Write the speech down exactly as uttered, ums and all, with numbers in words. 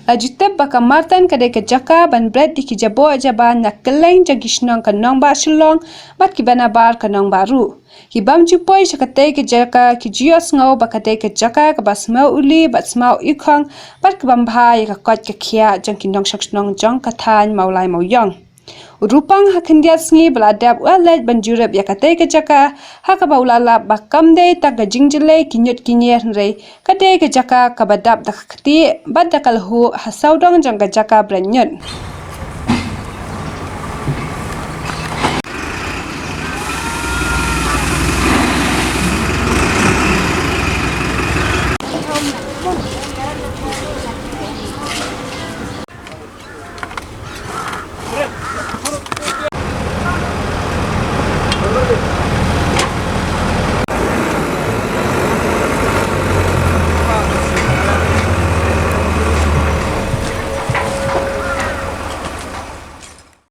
La ju tip ba ka Martan ka dei ka jaka ban bret ïa ki jaboh jaban na kylleng jong ki shnong ka nongbah Shillong bad kiba nabar ka nongbah ruh. Ki bym ju poi sha katei ka jaka ki ju ïohsngew ba ka dei ka jaka kaba smaw uli bad smaw ikhong bad ka bym bha ïa ka koit ka khiah jong ki nongshong shnong jong ka thaiñ Mawlai Mawiong. U Rupang ha khyndiat sngi ba la dep u la leit ban jurip ïa katei ka jaka, ha kaba u la lap ba kam dei tang ka jingjyllei ki ñiut ki ñier, hynrei ka dei ka jaka kaba dap da ka ktieh bad da ka lhuh ha sawdong jong ka jaka bret ñiut.